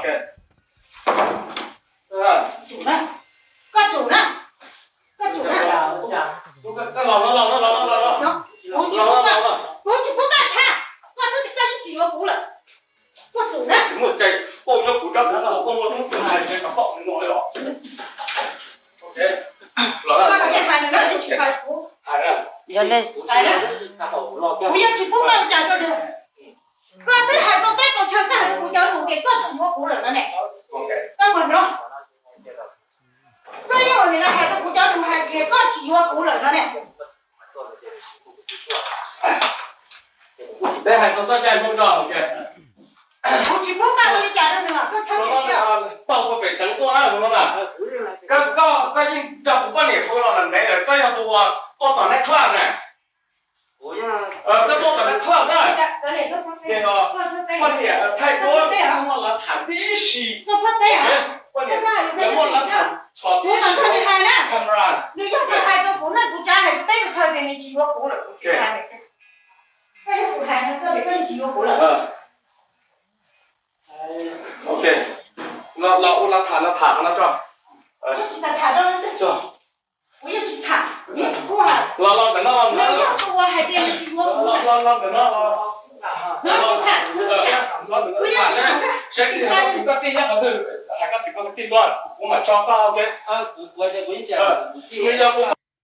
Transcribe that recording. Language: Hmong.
Koj tsum na, koj tsum na. Kuv tsis pub koj, kuv tsis pub koj tham, koj twb tias koj yeej tsis yuav kuv lawm. Koj tsum na. Tsis muaj cai, koj nyob kuv cov kuv, koj muaj hnub twg hais tias kom koj ua li no li os. Koj hais li ntawd yeej tsis hais kuv. Hais na. Kuv yeej tsis pub koj ua cas rau nws. Koj twb hais rau teb rau chaw, koj hais rau kuv cov nus tias koj tsis yuav kuv lawm no ne. Koj puas hnov? Koj yeej ua li no hais rau kuv cov nus hais tias koj tsis yuav kuv lawm no ne. Peb hais txog txoj cai Hmoob zog, kuv tsis pub koj ua li cas rau nws, koj txhob txhawj siab. Tau puag pem xeev tuaj na, koj, koj yeej nrog kuv poj niam ua los ntev lawm, koj yog tus uas tuaj tom nightclub na. Koj tuaj tom nightclub na. Poj niam thaij duab muaj lawv tham tib si. Poj niam muaj lawv tham txhom tib si camera. Nws yog koj hais rau kuv na, kuv tsav hais rau teb rau chaw tias nws tsis yuav kuv lawm, kuv tsis hais. Koj yog kuv hais rau koj tias koj tsis yuav kuv lawm. Ok, los ua lawv tham no, tham no tso. Koj tsis tham, tham rau leej twg tso. Kuv yeej tsis tham, kuv yeej tsis pub hais. Los, los ntawm no, los ntawm no. Nws yog tus uas hais tias nws tsis yuav kuv. Los, los ntawm no. Nws tsis tham, nws tsis tham. Kuv yeej tsis tham, tsis tham. Koj tij nyob qhov twg, hais koj tij, koj kwv tij tuaj, kuv mam tso koj, ok. Nws yog tus